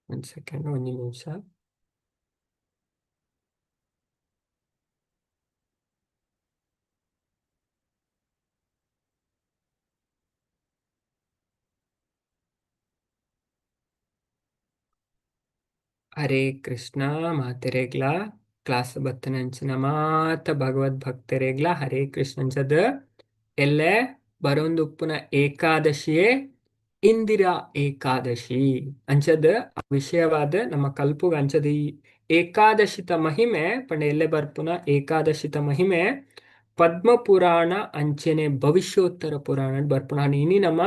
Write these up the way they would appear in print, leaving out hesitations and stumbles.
ಒಂಜಿ ಸೆಕೆಂಡ್, ಒಂಜಿ ನಿಮಿಷ. ಹರೇ ಕೃಷ್ಣ ಮಾತೆರೆಗ್ಲ ಕ್ಲಾಸ್ ಬತ್ತನಂಚಿನ ಮಾತ ಭಗವದ್ ಭಕ್ತರೆಗ್ಲ ಹರೇ ಕೃಷ್ಣಂಚದ ಎಲ್ಲೆ ಬರೊಂದುಪ್ಪುನ ಏಕಾದಶಿಯೇ ಇಂದಿರಾ ಏಕಾದಶಿ ಅಂಚದ ವಿಷಯವಾದ ನಮ್ಮ ಕಲ್ಪುಗ ಅಂಚದ ಈ ಏಕಾದಶಿತ ಮಹಿಮೆ ಪಂಡ ಎಲ್ಲೆ ಬರ್ಪುನ ಏಕಾದಶಿತ ಮಹಿಮೆ ಪದ್ಮ ಪುರಾಣ ಅಂಚನೆ ಭವಿಷ್ಯೋತ್ತರ ಪುರಾಣ ಬರ್ಪುನ. ಇನಿ ನಮ್ಮ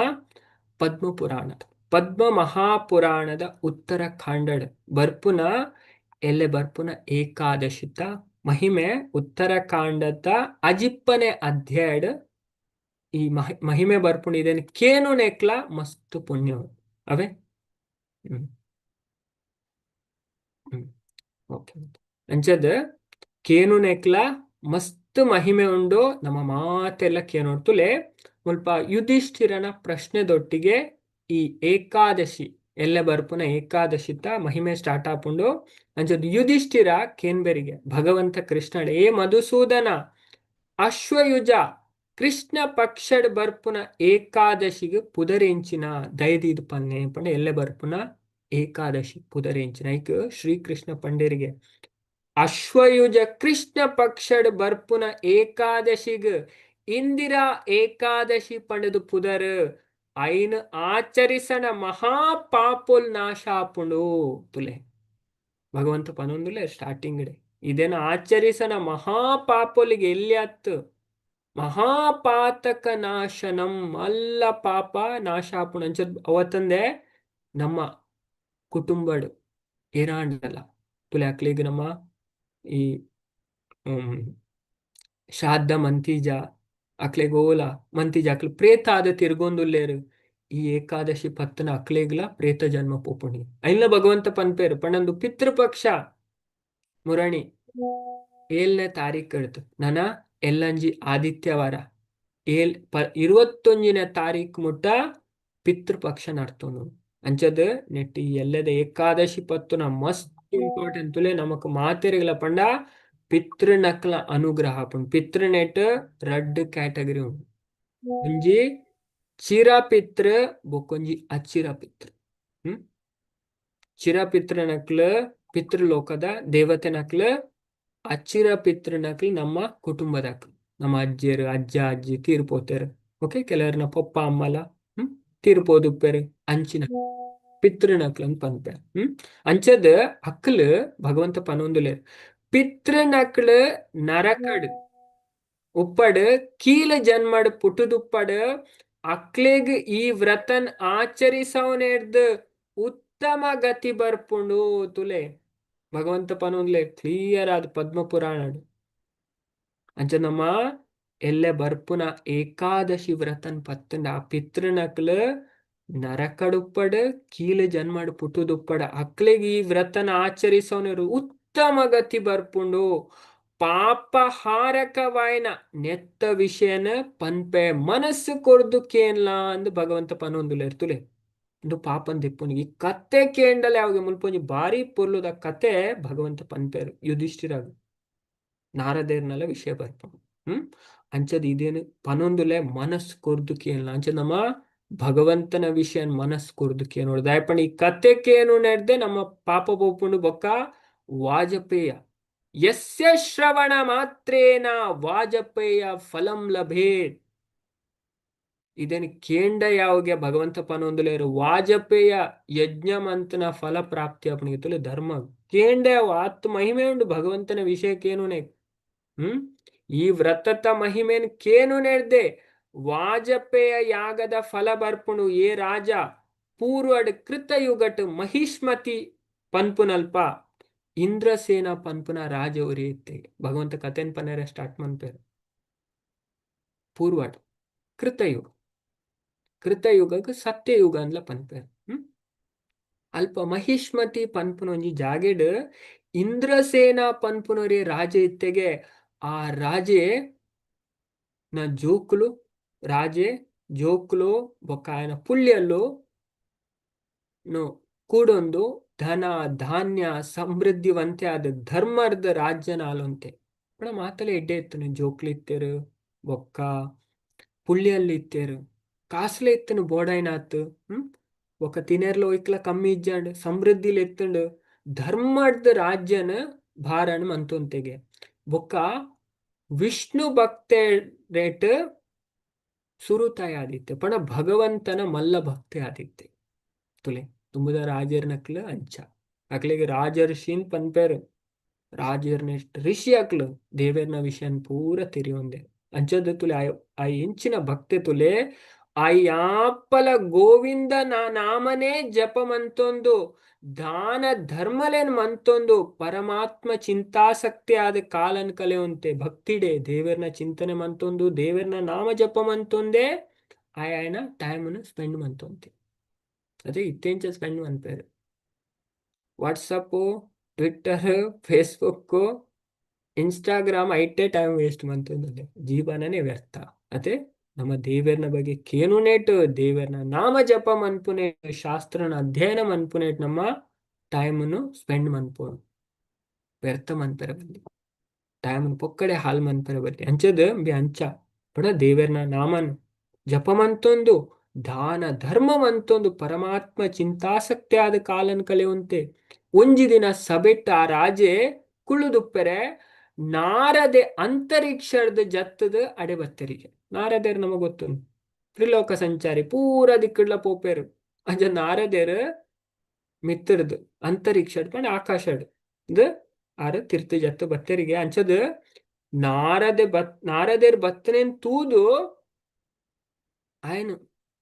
ಪದ್ಮ ಪುರಾಣ ಪದ್ಮ ಮಹಾಪುರಾಣದ ಉತ್ತರ ಖಾಂಡಡ್ ಬರ್ಪುನ ಎಲ್ಲೆ ಬರ್ಪುನ ಏಕಾದಶಿತ ಮಹಿಮೆ ಉತ್ತರಕಾಂಡದ ಅಜಿಪ್ಪನೆ ಅಧ್ಯಾಯಡ್ ಈ ಮಹಿಮೆ ಬರ್ಪುಣ. ಇದೇನು ಕೇನು ನೆಕ್ಲ ಮಸ್ತ್ ಪುಣ್ಯ ಅವೇ. ಹ್ಮ್ ಹ್ಮ್ ಓಕೆ. ಅಂಚದ ಕೇನು ನೆಕ್ಲ ಮಸ್ತ್ ಮಹಿಮೆ ಉಂಡು. ನಮ್ಮ ಮಾತೆಲ್ಲ ಕೇನೋಡ್ತುಲೆ ಮುಲ್ಪ ಯುಧಿಷ್ಠಿರನ ಪ್ರಶ್ನೆದೊಟ್ಟಿಗೆ ಈ ಏಕಾದಶಿ ಎಲ್ಲೆ ಬರ್ಪುನ ಏಕಾದಶಿತ ಮಹಿಮೆ ಸ್ಟಾರ್ಟ್ ಆಪುಂಡು. ಅಂಚದ ಯುಧಿಷ್ಠಿರ ಕೇನ್ಬೆರಿಗೆ ಭಗವಂತ ಕೃಷ್ಣಡ, ಏ ಮಧುಸೂದನ, ಅಶ್ವಯುಜ ಕೃಷ್ಣ ಪಕ್ಷಡ್ ಬರ್ಪುನ ಏಕಾದಶಿಗೆ ಪುದರೆಂಚಿನ ದಯದೀದ್ ಪನ್ನೆ ಪಂಡ ಎಲ್ಲೆ ಬರ್ಪುನ ಏಕಾದಶಿ ಪುದರೆಂಚಿನ. ಐಕ್ ಶ್ರೀಕೃಷ್ಣ ಪಂಡೇರಿಗೆ, ಅಶ್ವಯುಜ ಕೃಷ್ಣ ಪಕ್ಷಡ್ ಬರ್ಪುನ ಏಕಾದಶಿಗ್ ಇಂದಿರಾ ಏಕಾದಶಿ ಪಂಡದು ಪುದರ್, ಐನ್ ಆಚರಿಸನ ಮಹಾಪಾಪುಲ್ ನಾಶ ಆಪುಂಡು. ತುಲೆ ಭಗವಂತ ಪನೊಂದುಲೆ ಸ್ಟಾರ್ಟಿಂಗ್ ಡೆ ಇದೇನ ಆಚರಿಸನ ಮಹಾಪಾಪೊಲಿಗೆ ಎಲ್ಲಿ ಅತ್ತು ಮಹಾಪಾತಕ ನಾಶನಂ ಅಲ್ಲ ಪಾಪ ನಾಶ ಆಪುಂಡು. ಅಂಚ ಅವತ್ತಂದೆ ನಮ್ಮ ಕುಟುಂಬಡ್ ಏರಾಂಡಲ ತುಲೆ ಅಕ್ಲಿಗ್ ನಮ್ಮ ಈ ಶ್ರಾದ್ದ ಮಂತಿಜ ಅಕ್ಲೆಗ್ ಓಲ ಮಂತಿಜ ಅಕ್ಲು ಪ್ರೇತ ಆದ ತಿರ್ಗೊಂದುಲ್ಲೇರು ಈ ಏಕಾದಶಿ ಪತ್ತನ ಅಕ್ಲೆಗ್ಲ ಪ್ರೇತ ಜನ್ಮ ಪೋಪುಣಿ. ಐನ್ಲ ಭಗವಂತ ಪನ್ಪೇರು ಪಂಡಂದು ಪಿತೃಪಕ್ಷ ಮುರಣಿ 7ನೇ ತಾರೀಕು എടുತು ನನ ಎಲ್ಲಂಜಿ ಆದಿತ್ಯವಾರ ಏಲ್ 21ನೇ ತಾರೀಕು ಮುಟ್ಟ ಪಿತೃಪಕ್ಷ ನಡ್ತೋನು. ಅಂಚದ ನೆಟ್ಟಿ ಎಲ್ಲದ ಏಕಾದಶಿ ಪತ್ತುನ ಮಸ್ತ್ ಇಂಪಾರ್ಟೆಂಟ್ ತುಲೆ ನಮಕ್ ಮಾತೆರಿಗಳ ಪಂಡ ಪಿತೃನಕ್ಲ ಅನುಗ್ರಹ ಪುಂಡು. ಪಿತೃನೆಟ್ ರಡ್ಡ್ ಕ್ಯಾಟಗರಿ ಉಂಡು, ಒಂಜಿ ಚಿರ ಪಿತೃ ಬೊಕ್ಕೊಂಜಿ ಅಚಿರ ಪಿತೃ. ಹ್ಮ್ ಚಿರ ಪಿತೃನಕ್ಲು ಪಿತೃಲೋಕದ ದೇವತೆನಕ್ಲು, ಅಚಿರ ಪಿತೃನಕ್ಲು ನಮ್ಮ ಕುಟುಂಬದಕ್ಲು, ನಮ್ಮ ಅಜ್ಜಿಯರು ಅಜ್ಜ ಅಜ್ಜಿ ತೀರ್ಪೋತೇರು. ಓಕೆ, ಕೆಲವರನ್ನ ಪೊಪ್ಪ ಅಮ್ಮಲ ತೀರ್ಪೋದುಪ್ಪೇರು ಅಂಚಿನ ಪಿತೃನಕ್ಲು ಅಂತ ಪನ್ಪೇರು. ಅಂಚದ ಅಕ್ಲು ಭಗವಂತ ಪನೊಂದುಲೇರು ಪಿತೃನಕ್ಲು ನರಕಡ್ ಉಪ್ಪಡ್ ಕೀಲ ಜನ್ಮಡ್ ಪುಟುದುಪ್ಪಡ್ ಅಕ್ಲೆಗ್ ಈ ವ್ರತನ್ ಆಚರಿಸವನೇರ್ದ್ ಉತ್ತಮ ಗತಿ ಬರ್ಪುಂಡು. ತುಲೆ ಭಗವಂತ ಪನೊಂದ್ಲೆ ಕ್ಲಿಯರ್ ಆದ ಪದ್ಮ ಪುರಾಣ. ಅಂಚ ನಮ್ಮ ಎಲ್ಲೆ ಬರ್ಪುನ ಏಕಾದಶಿ ವ್ರತನ್ ಪತ್ತಂಡ ಆ ಪಿತೃನಕ್ಲು ನರಕಡುಪ್ಪಡ್ ಕೀಲ ಜನ್ಮಡ್ ಪುಟುದುಪ್ಪಡ್ ಅಕ್ಲೆಗ್ ಈ ವ್ರತನ ಆಚರಿಸವನೇರು ಉತ್ತಮ ಗತಿ ಬರ್ಪುಂಡು. ಪಾಪಹಾರಕವಾಯಿನ ನೆತ್ತ ವಿಷಯನ ಪನ್ಪೆ ಮನಸ್ಸು ಕೊರ್ದು ಕೇನ್ಲಾ ಅಂದ್ ಭಗವಂತ ಪನೊಂದುಲೇರ್ ತುಲೆ. ಇಂದು ಪಾಪನ್ ದಿಪ್ಪುನಿಗೆ ಈ ಕತೆ ಕೇಂಡಲೆ ಅವಾಗ ಮುಲ್ಪೊಂಜಿ ಬಾರಿ ಪೊರ್ಲುದ ಕತೆ ಭಗವಂತ ಪನ್ಪೇರು ಯುಧಿಷ್ಠಿರಾಗ ನಾರದೇರ್ನಲ ವಿಷಯ ಬರ್ಪುಂಡು. ಅಂಚದ ಇದೇನು ಪನೊಂದುಲೆ ಮನಸ್ಸು ಕೊರ್ದು ಕೇನ್ಲ. ಅಂಚ ನಮ್ಮ ಭಗವಂತನ ವಿಷಯ ಮನಸ್ಸು ಕೊರ್ದು ಕೇನೋಡು ದಾಯಪಂಡ ಈ ಕತೆ ಕೇನು ನೆಡ್ದೆ ನಮ್ಮ ಪಾಪ ಪೋಪುಂಡು. ಬೊಕ್ಕ ವಾಜಪೇಯ ಯಸ್ಯ ಶ್ರವಣ ಮಾತ್ರೇನ ವಾಜಪೇಯ ಫಲಂ ಲಭೇತ್. ಇದೇನು ಕೇಂಡ ಯಾವಗೆ ಭಗವಂತ ಪನೊಂದುಲೇರು ವಾಜಪೇಯ ಯಜ್ಞ ಮಂತನ ಫಲ ಪ್ರಾಪ್ತಿ ಅಪನಿಗೆ ತುಲೆ ಧರ್ಮ ಕೇಂಡ ಆತ್ ಮಹಿಮೆ ಉಂಡು ಭಗವಂತನ ವಿಷಯಕ್ಕೇನು. ಈ ವ್ರತದ ಮಹಿಮೇನ್ ಕೇನು ನೆಡ್ದೆ ವಾಜಪೇಯ ಯಾಗದ ಫಲ ಬರ್ಪುಂಡು. ಏ ರಾಜ ಪೂರ್ವಡ್ ಕೃತಯುಗಟ್ ಮಹಿಷ್ಮತಿ ಪನ್ಪುನಲ್ಪ ಇಂದ್ರಸೇನ ಪನ್ಪುನ ರಾಜ ಇತ್ತೆ ಭಗವಂತ ಕಥೆನ್ ಪನೇರೆ ಸ್ಟಾರ್ಟ್ ಮನ್ಪೇರು. ಪೂರ್ವಡ್ ಕೃತಯುಗ, ಕೃತಯುಗಕ್ಕೆ ಸತ್ಯಯುಗ ಅಂದ್ಲ ಪನ್ಪೇರು. ಅಲ್ಪ ಮಹಿಷ್ಮತಿ ಪನ್ಪುನ ಒಂಜಿ ಜಾಗೆಡ್ ಇಂದ್ರಸೇನ ಪನ್ಪುನೊರಿ ರಾಜ ಇತ್ತೆಗೆ ಆ ರಾಜೆ ನ ಜೋಕುಲು ರಾಜೆ ಜೋಕುಲು ಬೊಕ್ಕ ಆಯನ ಪುಳ್ಳಿಯಲ್ಲು ಕೂಡೊಂದು ಧನ ಧಾನ್ಯ ಸಮೃದ್ಧಿವಂತೆ ಆದ ಧರ್ಮರ್ದ ರಾಜ್ಯನ ಆಲೊಂತೆ. ಪಂಡ ಮಾತಲ ಎಡ್ಡೆ ಇತ್ತುನು, ಜೋಕ್ಲು ಇತ್ತೆರ್, ಬೊಕ್ಕ ಪುಳ್ಳಿಯಲ್ಲಿ ಇತ್ತೆರ್, ಕಾಸ್ಲೆ ಇತ್ತುನು ಬೋಡಾಯ್ನಾತ್. ಬೊಕ್ಕ ತಿನೆರ್ಲ ಒಯ್ಕ್ಲ ಕಮ್ಮಿ ಇಜ್ಜಾಂಡ್, ಸಮೃದ್ಧಿಲ್ ಎತ್ತುಂಡು, ಧರ್ಮರ್ದ ರಾಜ್ಯನ ಭಾರನ್ ಮಂತೊಂತೆಗೆ. ಬೊಕ್ಕ ವಿಷ್ಣು ಭಕ್ತೆ ರೇಟ್ ಸುರುತಾಯ ಆದಿತ್ತೆ, ಪಂಡ ಭಗವಂತನ ಮಲ್ಲ ಭಕ್ತೆ ಆದಿತ್ತೆ. ತುಲೆ ತುಂಬುದ ರಾಜರ್ನಕ್ಲು ಅಂಚ ಅಕ್ಲೆಗ್ ರಾಜರ್ಷಿನ್ ಪನ್ಪೆರ್. ರಾಜರ್ನೆಸ್ಟ್ ಋಷಿ ಅಕ್ಲು ದೇವೆರ್ನ ವಿಷಯನ್ ಪೂರ ತೆರಿಯೊಂದೆ. ಅಂಚದ ತುಲೆ ಆ ಎಂಚಿನ ಭಕ್ತೆ ತುಲೆ. ಆ ಯಾಪಲ ಗೋವಿಂದ ನಾಮನೇ ಜಪ ಮಂತೊಂದು, ದಾನ ಧರ್ಮಲೇನ್ ಮಂತೊಂದು, ಪರಮಾತ್ಮ ಚಿಂತಾಸಕ್ತಿ ಆದ ಕಾಲನ್ ಕಲೆಯುಂತೆ. ಭಕ್ತಿಡೆ ದೇವೆರ್ನ ಚಿಂತನೆ ಮಂತೊಂದು, ದೇವೆರ್ನ ನಾಮ ಜಪ ಮಂತೊಂದೇ ಆಯನ ಟೈಮ್ನು ಸ್ಪೆಂಡ್ ಮಂತೊಂತೆ. ಅದೇ ಇತ್ತೆಂಚ ಸ್ಪೆಂಡ್ ಮನ್ಪೇರು? ವಾಟ್ಸಪ್ಪು, ಟ್ವಿಟ್ಟರ್, ಫೇಸ್ಬುಕ್, ಇನ್ಸ್ಟಾಗ್ರಾಮ್ ಐಟೇ ಟೈಮ್ ವೇಸ್ಟ್ ಮಂತೊಂದುಲ್ಲೆ, ಜೀವನನೇ ವ್ಯರ್ಥ. ಅದೇ ನಮ್ಮ ದೇವೆರ್ನ ಬಗ್ಗೆ ಕೇನುನೇಟ್, ದೇವೆರ್ನ ನಾಮ ಜಪ ಮನ್ಪುನೆ, ಶಾಸ್ತ್ರನ ಅಧ್ಯಯನ ಮನ್ಪುನೇಟ್ ನಮ್ಮ ಟೈಮನ್ನು ಸ್ಪೆಂಡ್ ಮನ್ಪೋಡು. ವ್ಯರ್ಥ ಮನ್ಪೆರೆ ಬಲ್ಲಿ, ಟೈಮ್ ಪೊಕ್ಕಡೆ ಹಾಲ್ ಮನ್ಪೆರೆ ಬಲ್ಲಿ. ಅಂಚದ ಬಿ ಅಂಚ ಪಡ ದೇವೆರ್ನ ನಾಮನ್ ಜಪ ಮಂತೊಂದು, ದಾನ ಧರ್ಮ ಮಂತೊಂದು, ಪರಮಾತ್ಮ ಚಿಂತಾಸಕ್ತಿ ಆದ ಕಾಲನ್ ಕಳೆಯುವಂತೆ. ಒಂಜಿ ದಿನ ಸಬೆಟ್ಟ ಆ ರಾಜೆ ಕುಳ್ಳುದುಪ್ಪೆರೆ ನಾರದೆ ಅಂತರಿಕ್ಷದ ಜತ್ತದ ಅಡೆ ಬತ್ತರಿಗೆ. ನಾರದೇರ್ ನಮಗ್ ಗೊತ್ತು, ತ್ರಿಲೋಕ ಸಂಚಾರಿ, ಪೂರ ದಿಕ್ಕಡ್ಲ ಪೋಪೇರು. ಅಂಚ ನಾರದೇರ್ ಮಿತ್ತರ್ದು ಅಂತರಿಕ್ಷಡ್ ಪಂಡ ಆಕಾಶಡ್ ಆರ್ ತಿರ್ತು ಜತ್ತು ಬತ್ತರಿಗೆ. ಅಂಚದ ನಾರದೆ ಬತ್ ನಾರದೇರ್ ಬತ್ತನೇನ್ ತೂದು ಆಯನ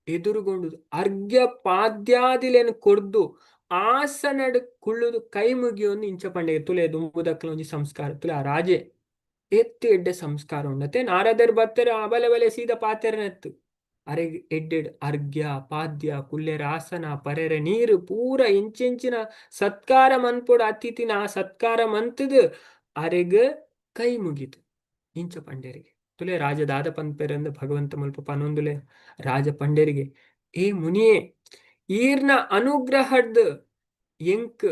ಎದುರುಗೊಂಡು ಅರ್ಘ್ಯ ಪಾದ್ಯಾದಿಲೇನು ಕೊರ್ದು ಆಸನಡ್ ಕುಳ್ಳುದು ಕೈ ಮುಗಿಯೊಂದು ಇಂಚ ಪಂಡೆಗೆ. ತುಲೆ ದುಂಬುದಕ್ಲ ಒಂಜಿ ಸಂಸ್ಕಾರ ತುಲೆ, ಆ ರಾಜೆ ಎತ್ತು ಎಡ್ಡೆ ಸಂಸ್ಕಾರ ಉಂಡತೆ. ನಾರದರ್ ಬತ್ತೆರ್, ಆ ಬಲೆ ಬಲೆ ಸೀದಾ ಪಾತೆರನೆತ್ತು. ಅರೆ ಎಡ್ಡೆಡ್ ಅರ್ಘ್ಯ ಪಾದ್ಯ, ಕುಲ್ಲೆರ ಆಸನ, ಪರೆರೆ ನೀರು, ಪೂರ ಇಂಚಿಂಚಿನ ಸತ್ಕಾರ ಮನ್ಪೊಡು ಅತಿಥಿನ ಆ ಸತ್ಕಾರ ಮಂತದು ಅರೆಗ್ ಕೈ ಮುಗಿತು ಇಂಚ ಪಂಡೇರಿಗೆ. ತುಲೆ ರಾಜ ದಾದ ಪನ್ಪೆರಂದು ಭಗವಂತ ಮುಲ್ಪ ಪನೊಂದುಲೆ. ರಾಜ ಪಂಡೇರಿಗೆ, ಏ ಮುನಿಯೇ, ಈರ್ನ ಅನುಗ್ರಹದ ಎಂಕ್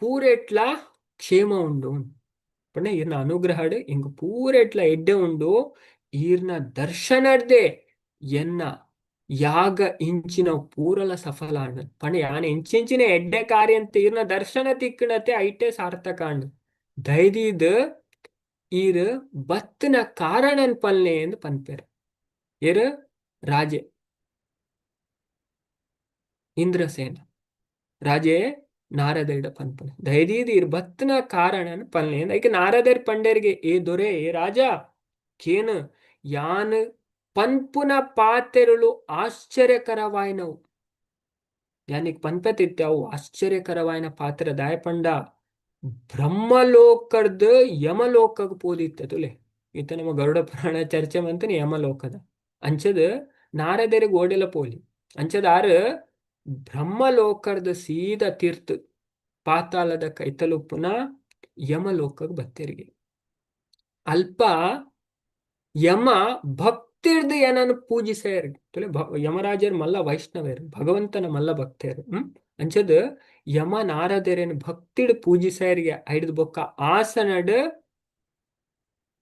ಪೂರೆಟ್ಲ ಕ್ಷೇಮ ಉಂಡು. ಪಂಡ ಈರ್ನ ಅನುಗ್ರಹಡ್ ಎಂಕ್ ಪೂರೆಟ್ಲ ಎಡ್ಡೆ ಉಂಡು. ಈರ್ನ ದರ್ಶನರ್ದೆ ಎನ್ನ ಯಾಗ ಇಂಚಿನ ಪೂರಲ ಸಫಲ ಆಂಡ್. ಪಂಡ ಯಾನ್ ಇಂಚಿಂಚಿನ ಎಡ್ಡೆ ಕಾರ್ಯ ಅಂತ ಈರ್ನ ದರ್ಶನ ತಿಕ್ಕಣತೆ ಐಟೆ ಸಾರ್ಥಕ ಆಂಡ್. ದಯದೀದ್ ಈರ್ ಬತ್ತಿನ ಕಾರಣನ್ ಪಲ್ನೆ ಎಂದು ಪನ್ಪೆರ್. ಏರ್? ರಾಜೆ ಇಂದ್ರಸೇನ ರಾಜೆ ನಾರದೆರ್ಡ ಪನ್ಪುನೆ, ದಯದೀದ್ ಈರ್ ಬತ್ತಿನ ಕಾರಣನ್ ಪಲ್ನೆ. ಐಕೆ ನಾರದೆರ್ ಪಂಡೇರಿಗೆ, ಏ ದೊರೆ, ಏ ರಾಜ, ಕೇನು, ಯಾನ್ ಪನ್ಪುನ ಪಾತೆರುಳು ಆಶ್ಚರ್ಯಕರವಾಯಿನವು. ಯಾನಿಕ್ ಪನ್ಪೆತಿತ್ತೆ, ಅವು ಆಶ್ಚರ್ಯಕರವಾಯಿನ ಪಾತ್ರ. ದಾಯ ಪಂಡ ಬ್ರಹ್ಮಲೋಕರ್ದ್ ಯಮಲೋಕಗ್ ಪೋದಿತ್ತೆ. ತುಲೆ, ಇತ್ತ ನಮ್ಮ ಗರುಡ ಪುರಾಣ ಚರ್ಚೆ ಮಂತನೆ ಯಮಲೋಕದ. ಅಂಚದ ನಾರದೆರಿಗೆ ಓಡೆಲ ಪೋಲಿ. ಅಂಚದ ಆರು ಬ್ರಹ್ಮಲೋಕರ್ದ ಸೀದಾ ತೀರ್ಥ ಪಾತಾಳದ ಕೈತಲುಪ್ಪುನ ಯಮಲೋಕಗ್ ಬತ್ತೆರಿಗೆ. ಅಲ್ಪ ಯಮ ಭಕ್ತಿರ್ದು ಏನನ್ನು ಪೂಜಿಸೇರ್. ತುಲೆ, ಯಮರಾಜರ್ ಮಲ್ಲ ವೈಷ್ಣವೇರ್, ಭಗವಂತನ ಮಲ್ಲ ಭಕ್ತೇರ್. ಅಂಚದ ಯಮ ನಾರದೆರೇನು ಭಕ್ತಿಡ್ ಪೂಜಿಸೇರಿಗೆ. ಐಡ್ದು ಬೊಕ್ಕ ಆಸನಡ್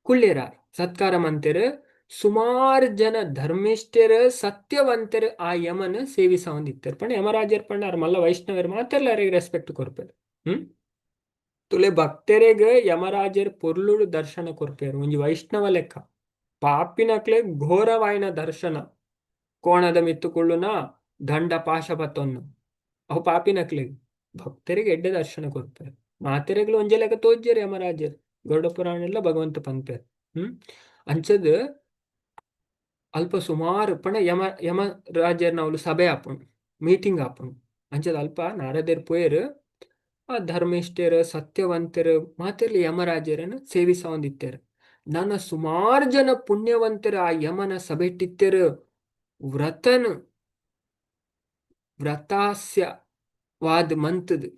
ಕುಳ್ಳಿರ ಸತ್ಕಾರ ಮಂತೆರ್. ಸುಮಾರು ಜನ ಧರ್ಮಿಷ್ಠರು, ಸತ್ಯವಂತರು ಆ ಯಮನ ಸೇವಿಸವಂದಿತ್ತೆರ್. ಪಂಡ ಯಮರಾಜರ್ ಪಂಡ ಆರ್ ಮಲ್ಲ ವೈಷ್ಣವರು, ಮಾತೆರ್ಲ ಅರೆಗ್ ರೆಸ್ಪೆಕ್ಟ್ ಕೊರ್ಪೆರ್. ತುಲೆ, ಭಕ್ತರೆಗ್ ಯಮರಾಜರ್ ಪೊರ್ಲುಡು ದರ್ಶನ ಕೊರ್ಪೆರ್, ಒಂಜಿ ವೈಷ್ಣವ ಲೆಕ್ಕ. ಪಾಪಿನಕ್ಲೆ ಘೋರವಾಯಿನ ದರ್ಶನ, ಕೋಣದ ಮಿತ್ತುಕೊಳ್ಳುನ ದಂಡ ಪಾಶ ಪತ್ತೊನ್ನು, ಅವು ಪಾಪಿನಕ್ಲೆಗ್. ಭಕ್ತರಿಗೆ ಎಡ್ಡೆ ದರ್ಶನ ಕೊರ್ಪೆರ್. ಮಾತೆರೆಗ್ಲ ಒಂಜೆ ಲೆಕ್ಕ ತೋಜ್ಜೆರ್ ಯಮರಾಜರ್. ಗರುಡ ಪುರಾಣ ಎಲ್ಲ ಭಗವಂತ ಪನ್ಪೆರ್. ಅಂಚದ್ ಅಲ್ಪ ಸುಮಾರು ಪಂಡ ಯಮ ಯಮ ರಾಜರ್ನ ಅವ್ಲು ಸಭೆ ಆಪುಂಡು, ಮೀಟಿಂಗ್ ಆಪುಂಡು. ಅಂಚದ ಅಲ್ಪ ನಾರದೆರ್ ಪೋಯೆರ್. ಆ ಧರ್ಮಿಷ್ಠರು, ಸತ್ಯವಂತರು ಮಾತೆರ್ಲ ಯಮರಾಜರನ್ನು ಸೇವಿಸವಂದಿತ್ತೆರ್. ನನ್ನ ಸುಮಾರು ಜನ ಪುಣ್ಯವಂತರು ಆ ಯಮನ ಸಭೆಟ್ಟಿತ್ತೆರ್. ವ್ರತನು ವ್ರತಾಸ್ಯವಾದ್ ಮಂತದ್,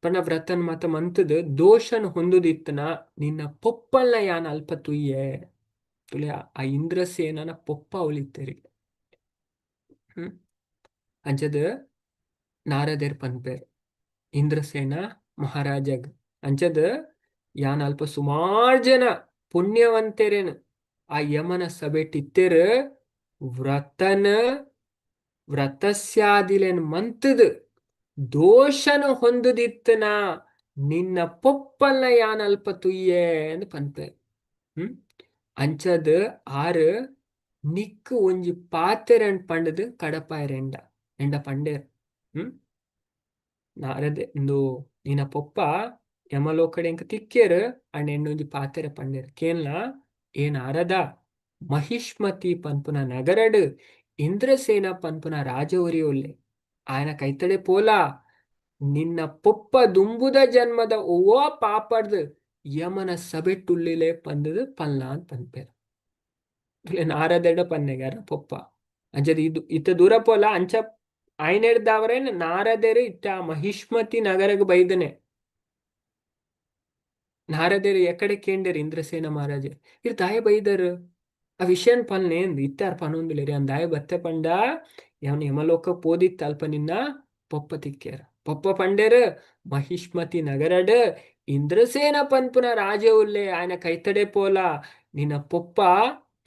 ಪಂಡ ವ್ರತನ್ ಮತ ಮಂತದ್ ದೋಷನ್ ಹೊಂದುದಿತ್ತನ ನಿನ್ನ ಪೊಪ್ಪಲ್ನ ಯಾನ್ ಅಲ್ಪ ತುಯ್ಯೆ. ತುಲೆ, ಆ ಇಂದ್ರಸೇನನ ಪೊಪ್ಪ ಅವಲಿತ್ತೇರಿ. ಅಂಚದ ನಾರದೆರ್ ಪನ್ಪೆರ್ ಇಂದ್ರಸೇನ ಮಹಾರಾಜಗ್. ಅಂಚದ್ ಯಾನ್ ಅಲ್ಪ ಸುಮಾರ್ ಜನ ಪುಣ್ಯವಂತೆರೆನ್ ಆ ಯಮನ ಸಭೆಟ್ ಇತ್ತೆರ್ ವ್ರತನ ವ್ರತಸ್ಯಾದಿಲೆನ್ ಮಂತುದು ದೋಷನ ಹೊಂದುದಿತ್ತನ ನಿನ್ನ ಪೊಪ್ಪಲ್ನ ಯಾನ್ ಅಲ್ಪ ತುಯ್ಯೆ ಅಂದ್ ಪನ್ಪೆರ್. ಅಂಚದ್ ಆರ್ ನಿಕ್ಕ್ ಒಂಜಿ ಪಾತೆರನ್ ಪಂಡುದು ಕಡಪಾಯೆರೆಂಡ ಎಂಡ ಪಂಡೇರ್. ನಾರದೆ ಇಂದು ನಿನ್ನ ಪೊಪ್ಪ ಯಮಲೋಕಡ್ ಎಂಕ್ ತಿಕ್ಕೇರ್ ಅಂಡ್ ಎಂಡೊಂಜಿ ಪಾತೆರ ಪಂಡೇರ್ ಕೇನ್ಲ. ಏ ನಾರದ, ಮಹಿಷ್ಮತಿ ಪನ್ಪುನ ನಗರಡ್ ಇಂದ್ರಸೇನ ಪನ್ಪುನ ರಾಜ ಒರಿ ಉಲ್ಲೆ, ಆಯನ ಕೈತಡೆ ಪೋಲಾ, ನಿನ್ನ ಪೊಪ್ಪ ದುಂಬುದ ಜನ್ಮದ ಒವ್ವೋ ಪಾಪಡ್ದ್ ಯಮನ ಸಭೆಟ್ಟುಳ್ಳಿಲೆ ಪಂದದು ಪನ್ಲ ಅಂತ ಪನ್ಪೇರ್. ನಾರದೆಡ ಪನ್ನೆಗಾರ ಪೊಪ್ಪ ಅಂಚದ ಇದು ಇತ್ತ ದೂರ ಪೋಲ ಅಂಚ ಆಯ್ನೆಡ್ದಾವರೆ ನಾರದೆರು ಇತ್ತ ಮಹಿಷ್ಮತಿ ನಗರಗ್ ಬೈದನೆ. ನಾರದೆರು ಎಕಡೆ ಕೇಂಡೇರು ಇಂದ್ರಸೇನ ಮಹಾರಾಜ ಇರ್ ದಾಯ ಬೈದರು ಆ ವಿಷಯನ್ ಪನ್ನೆ ಇತ್ತಾರ್ ಪನೊಂದುಲೇರಿ ಅಂದಾಯ ಬತ್ತೆ ಪಂಡ ಯಾವನ ಯಮಲೋಕ ಪೋದಿತ್ತ ಅಲ್ಪ ನಿನ್ನ ಪೊಪ್ಪ ತಿಕ್ಕೇರ. ಪೊಪ್ಪ ಪಂಡೇರು ಮಹಿಷ್ಮತಿ ನಗರಡ್ ಇಂದ್ರಸೇನ ಪನ್ಪುನ ರಾಜ ಉಲ್ಲೆ, ಆಯನ ಕೈತಡೆ ಪೋಲ, ನಿನ್ನ ಪೊಪ್ಪ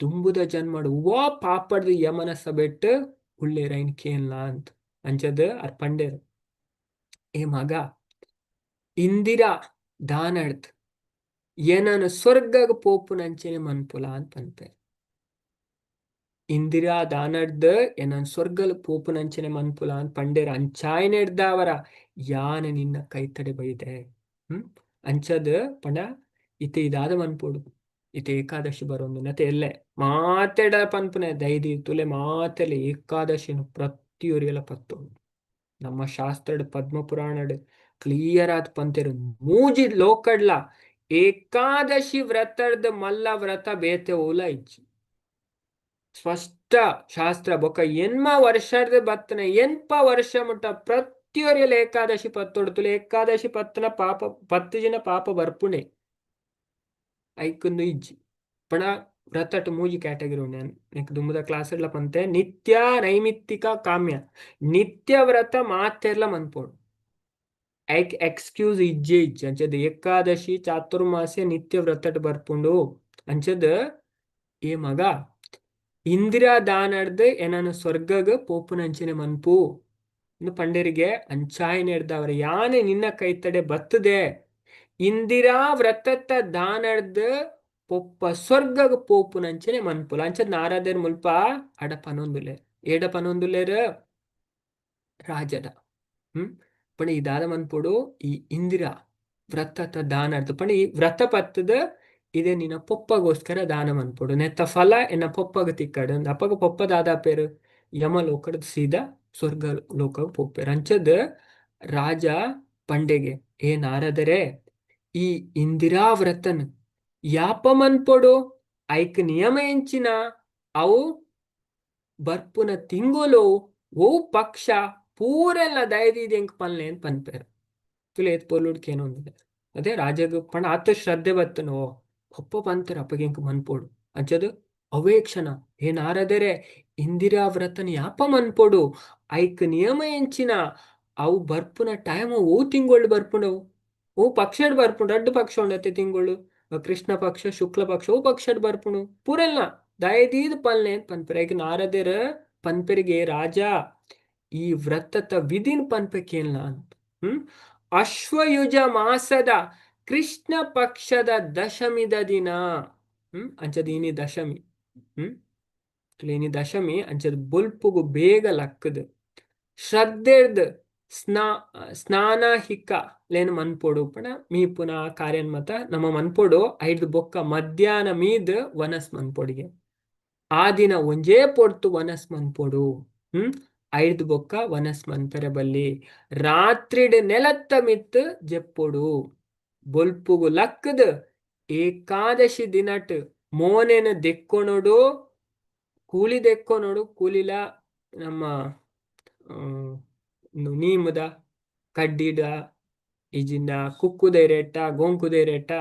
ದುಂಬುದ ಜನ್ಮಡು ಓ ಪಾಪಡ್ದು ಯಮನ ಸಭೆಟ್ ಉಲ್ಲೇರ ಐನ್ ಕೇನ್ಲ ಅಂತ. ಅಂಚದ್ ಅರ್ ಪಂಡೇರು, ಏ ಮಗ ಇಂದಿರಾ ದಾನಡ್ದ್ ಏನನ ಸ್ವರ್ಗಗ್ ಪೋಪುನಂಚೆನೆ ಮನ್ಪುಲ ಅಂತ ಪನ್ಪೇರ್. ಇಂದಿರಾ ದಾನಡ್ದ್ ಏನನ್ ಸ್ವರ್ಗಲ್ ಪೋಪುನಂಚೆನೆ ಮನ್ಪುಲ ಅಂತ ಪಂಡೇರ್. ಅಂಚಾಯ್ನೆಡ್ದಾವರ ಯಾನ ನಿನ್ನ ಕೈತಡೆ ಬೈದೆ. ಅಂಚದ್ ಪಂಡ ಇತ್ತೆ ಇದಾದ ಮನ್ಪೊಡು, ಇತ್ತೆ ಏಕಾದಶಿ ಬರೋದು ನತೆ ಎಲ್ಲೆ ಮಾತೆಡ ಪನ್ಪುನೆ ದೈದಿ ತುಲೆ ಮಾತೆಲೆ ಏಕಾದಶಿನ ಪ್ರತಿಯೊರಿಯಲ ಪತ್ತೊಡು. ನಮ್ಮ ಶಾಸ್ತ್ರಡ್ ಪದ್ಮ ಪುರಾಣಡ್ ಕ್ಲಿಯರ್ ಆದ್ ಪಂತೆರ್, ಮೂಜಿ ಲೋಕಡ್ಲ ಏಕಾದಶಿ ವ್ರತರ್ದ ಮಲ್ಲ ವ್ರತ ಬೇತೆ ಓಲ ಇಜ್ಜಿ. ಸ್ಪಷ್ಟ ಶಾಸ್ತ್ರ ಬೊಕ ಎನ್ಮ ವರ್ಷದ ಬತ್ತನ ಎನ್ಪ ವರ್ಷ ಮುಟ್ಟ ಪ್ರತಿಯೊರಿಯಲ ಏಕಾದಶಿ ಪತ್ತೊಡು. ತುಲೆ ಏಕಾದಶಿ ಪತ್ತನ ಪಾಪ ಪತ್ತು ಜನ ಪಾಪ ಬರ್ಪುಣೆ ಐಕೊಂದು ಇಜ್ಜಿ. ಪಣ ವ್ರತಟ್ ಮೂಜಿ ಕ್ಯಾಟಗರಿ ಉಂಡು. ನೆಕ್ ದುಂಬುದ ಕ್ಲಾಸ್ ಎಲ್ಲ ಪಂತೆ, ನಿತ್ಯ ನೈಮಿತ್ತಿಕ ಕಾಮ್ಯ. ನಿತ್ಯ ವ್ರತ ಮಾತೆರ್ಲ ಮನ್ಪೊಡು, ಐಕ್ ಎಕ್ಸ್ಕ್ಯೂಸ್ ಇಜ್ಜೆ ಇಜ್ಜಿ. ಅಂಚದ ಏಕಾದಶಿ ಚಾತುರ್ಮಾಸ್ಯ ನಿತ್ಯ ವ್ರತಟ್ ಬರ್ಪುಂಡು. ಅಂಚದ ಏ ಮಗ ಇಂದಿರಾ ದಾನಡ್ದ್ ಏನನ ಸ್ವರ್ಗಗ್ ಪೋಪುನಂಚನೆ ಮನ್ಪು ಪಂಡೇರಿಗೆ. ಅಂಚಾಯಿನೆಡ್ದವರ ಯಾನೆ ನಿನ್ನ ಕೈತಡೆ ಬತ್ತದೆ, ಇಂದಿರಾ ವ್ರತತ್ತ ದಾನಡ್ದ್ ಪೊಪ್ಪ ಸ್ವರ್ಗಗ್ ಪೋಪುನಂಚನೆ ಮನ್ಪುಲ. ಅಂಚದ ನಾರದೆರ್ ಮುಲ್ಪ ಅಡ ಪನೊಂದುಲ್ಲೆರ್, ಏಡ ಪನೊಂದುಲ್ಲೆರ್ ರಾಜಡ. ಪಂಡ ಈ ದಾದ ಮನ್ಪೊಡು, ಈ ಇಂದಿರಾ ವ್ರತತ್ತ ದಾನಡ್ದ್ ಪಂಡ ಈ ವ್ರತ ಪತ್ತದ ಇದೇ ನಿನ್ನ ಪೊಪ್ಪಗೋಸ್ಕರ ದಾನ ಮನ್ಪೊಡು, ನೆತ್ತ ಫಲ ಎನ್ನ ಪೊಪ್ಪಗ ತಿಕ್ಕಡು. ಅಪ್ಪಗ ಪೊಪ್ಪ ದಾದ ಪೇರು ಯಮ ಲೋಕದ ಸೀದಾ ಸ್ವರ್ಗ ಲೋಕ ಪೋಪೇರು. ಅಂಚದ ರಾಜ ಪಂಡೆಗೆ, ಏ ನಾರದರೆ, ಈ ಇಂದಿರಾ ವ್ರತನ್ ಯಾಪ ಮನ್ಪೊಡು, ಐಕ್ ನಿಯಮ ಎಂಚಿನ, ಅವು ಬರ್ಪುನ ತಿಂಗೊಲು ಓ ಪಕ್ಷ ಪೂರೆಲ್ಲ ದಯದೀದಿ ಎಂಕ್ ಪನ್ಲೆ ಅಂತ ಪನ್ಪೇರು. ತುಲೆ ಏತ್ ಪೊರ್ಲುಡ್ ಕೇನೊಂದಿದೆ ಅದೇ ರಾಜಗ್ ಪಂಡ ಆತ ಶ್ರದ್ಧೆ ಬತ್ತನೋ ಪೊಪ್ಪ ಪಂತರ ಅಪ್ಪಗೆ ಎಂಕ್ ಮನ್ಪೊಡು. ಅಂಚದು ಅವೇ ಕ್ಷಣ, ಏ ನಾರದರೆ, ಇಂದಿರಾ ವ್ರತನ್ ಯಾಪ ಮನ್ಪೊಡು, ಐಕ್ ನಿಯಮ ಎಂಚಿನ, ಅವು ಬರ್ಪುನ ಟೈಮ್ ಓ ತಿಂಗಳು ಬರ್ಪುಂಡವು, ಓ ಪಕ್ಷಡ್ ಬರ್ಪುಂಡು, ರಡ್ಡು ಪಕ್ಷ ಉಂಡತ್ತೆ ತಿಂಗಳು, ಕೃಷ್ಣ ಪಕ್ಷ ಶುಕ್ಲ ಪಕ್ಷ, ಓ ಪಕ್ಷಡ್ ಬರ್ಪುಂಡು ಪೂರೆಲ್ಲ ದಯದೀದ್ ಪನ್ಲೆ ಅಂತ ಪನ್ಪೆರ್. ಐಕ್ ನಾರದೆರ್ ಪನ್ಪೆರಿಗೆ, ರಾಜ ಈ ವ್ರತದ ವಿಧಿನ್ ಪನ್ಪೆ ಕೇನ್ಲ ಅಂತ. ಅಶ್ವಯುಜ ಮಾಸದ ಕೃಷ್ಣ ಪಕ್ಷದ ದಶಮಿದ ದಿನ. ಅಂಚದ ಇನಿ ದಶಮಿ. ಇನಿ ದಶಮಿ ಅಂಚದ ಬೊಲ್ಪುಗು ಬೇಗ ಲಕ್ಕದು ಶ್ರದ್ಧೆರ್ದ್ ಸ್ನಾನಹಿಕ ಲೇನ್ ಮನ್ಪೊಡು. ಪಂಡ ಮೀಪುನ ಕಾರ್ಯನ್ ಮತ ನಮ್ಮ ಮನ್ಪೊಡು. ಐಡ್ದ್ ಬೊಕ್ಕ ಮಧ್ಯಾಹ್ನ ಮೀದ್ ವನಸ್ ಮನ್ಪೊಡಿಗೆ, ಆ ದಿನ ಒಂಜೇ ಪೊರ್ತು ವನಸ್ ಮನ್ಪೊಡು. ಐಡ್ದ್ ಬೊಕ್ಕ ವನಸ್ ಮನ್ಪೆರೆ ಬಲ್ಲಿ. ರಾತ್ರಿಡ್ ನೆಲತ್ತ ಮಿತ್ತ್ ಜೆಪ್ಪೊಡು. ಬೊಲ್ಪುಗು ಲಕ್ಕದ್ ಏಕಾದಶಿ ದಿನಟ್ ಮೋನೆನ್ ದೆಕ್ಕೊನೊಡು, ಕೂಲಿ ದೆಕ್ಕೊನೊಡು. ಕೂಲಿಲ ನಮ್ಮ ನೀಮದ ಕಡ್ಡಿಡ ಇಜಿಂಡ ಕುಕ್ಕುದ ಇರೆಟ್ಟ ಗೋಂಕುದ ಇರೆಟ್ಟ.